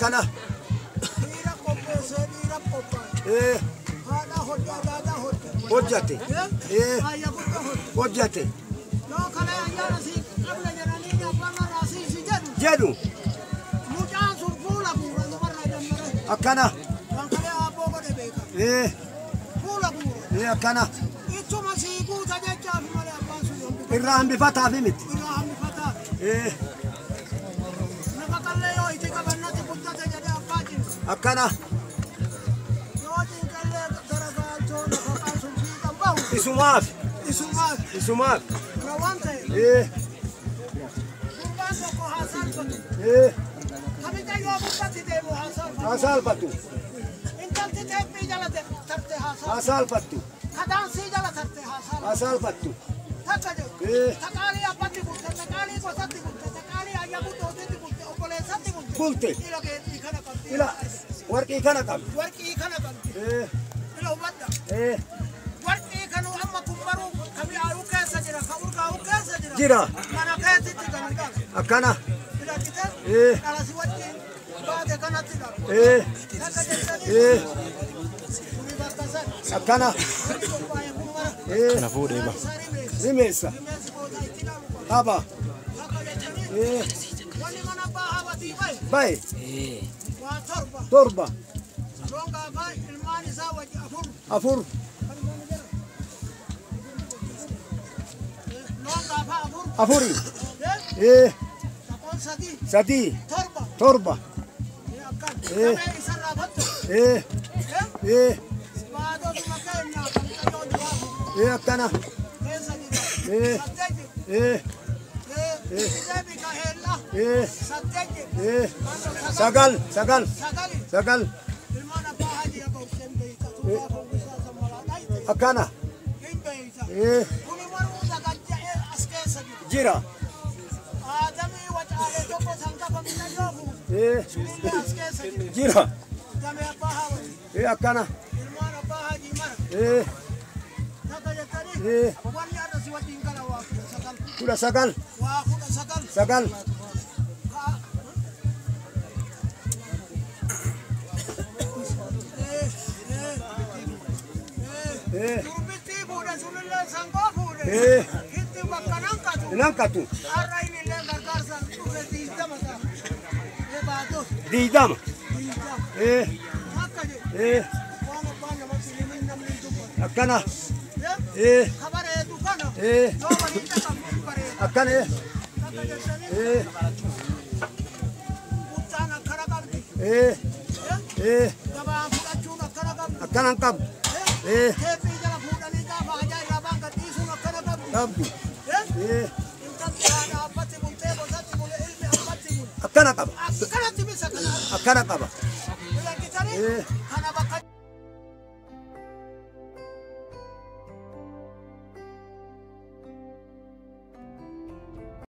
Akkana. Dhiira qopheessee dhiira qophaa'e. Haadha hodhe adaadaa hodhe. Hojjate. Ayya guddaa hodhe. Hojjate. Yoo kana ayyaana sii qabna jedhanii abbaan warraa sii si jedhu. Jedhu. Mucaan sun fuula guura dubarraa jammare. Akkana. Kan kalee abboo godhe beeka. Fuula guura. Akkana. Ittuma sii guuta jechaaf malee abbaan sun yommuu Irraa hambifataaf miti. Irraa hambifataaf. Nafa qallee yoo itti qabannatti guddate jedhee abbaa cinqa. Akkana. Yoo cinqallee garagaaltoo nafaqaan sun fiixan bahu. Isumaaf. Isumaaf. Isumaaf. Kana waan ta'eef. Gurbaan tokko haa saalfatu. Kamicha yoo gubbatti deemu haa saalfatu. Haa saalfatu. Intalti teephii jala tarte haa saalfatu. Haa saalfattu. Kadaansii jala tarte haa saalfatu. Haa saalfattu. Takka jedhu. Taqaalii abbatti bulte, taqaalii gosatti bulte, taqaalii ayya guddootitti bulte, obboleessatti bulte. Bulte. Ila geexii kana qabdi. Ila warqii kana qabdi. Warqii kana qabdi. Ila hubadha. Warqii kanu amma kun baruu ka mi'aayuu keessa jira, ka urgaa'uu keessa jira. Jira. Mana keessitti gadi qaba. Akkana. Ila jite. Dhala si wajjin baate kanatti qaba. Takka jettanii. Kuni bakka san. Akkana. Kuni qophaa'e kun mara. Kana fuudhee ba. Rimeessa. Rimeessi goota itti qabu qaba. Qaba. Takka jettanii. Wanni mana abbaa haabatii bahe. Bahe. Waa torba. Torba. Loon gaafaa ilmaan isaa wajji afur. Afur. Loon gaafaa afur. Afuri. Saqoon sadii. Sadii. Torba. Torba. Akkan. Damee isarraa battu. Baadotuma keenyaa kan qayyoo duraa. Akkana. Keessa jira. Saddeet jira. Deebi ka heella. Saddeet jira. Sagal. Sagal. Sagali. Sagal. Ilmaan abbaa hajii akka obseen beeyta. Tuutaa foolisaa sammalaa dhayite. Akkana. Hin beeyta. Kuni waruu dagajja'ee as keessa jiru. Jira. Aadamii wacaalee tokko sangafa miidhagoo fuute. Sunillee as keessa jiru. Jira. Damee abbaa haawwati. Akkana. Ilmaan abbaa hajii mara. Takka jettanii. Wanni har'a si wajjin gala waa 19. 19. Waa 19. Sagal. Durbittii fuudhe sunillee sangoo fuudhe. Hitti bakka nankatu. Nankatu. Har'a innillee gargaarsaan dhufe 20 ta'a. Baatos. 20. 20. Akka jedhu. Waan abbaan namatti himin namni hin dubbatu. Akkana. Ka bareedu kana. Yoo waliin dhaqamu hin bareedu. Akkana. Akka jettanii. Buttaan akkana qabdi. Gabaan fudhachuun akkana qabdi. Akkana hin qabdu. Teephii jala fuudhanii gaafa ajaa irraa baan gadhiisuun akkana qabdi. Qabdu. Intalli haadha abbatti bultee gosatti bule ilmi abbatti bule. Akkana qaba. Akkanatti bisa kana. Akkana qaba. Ilakkisanii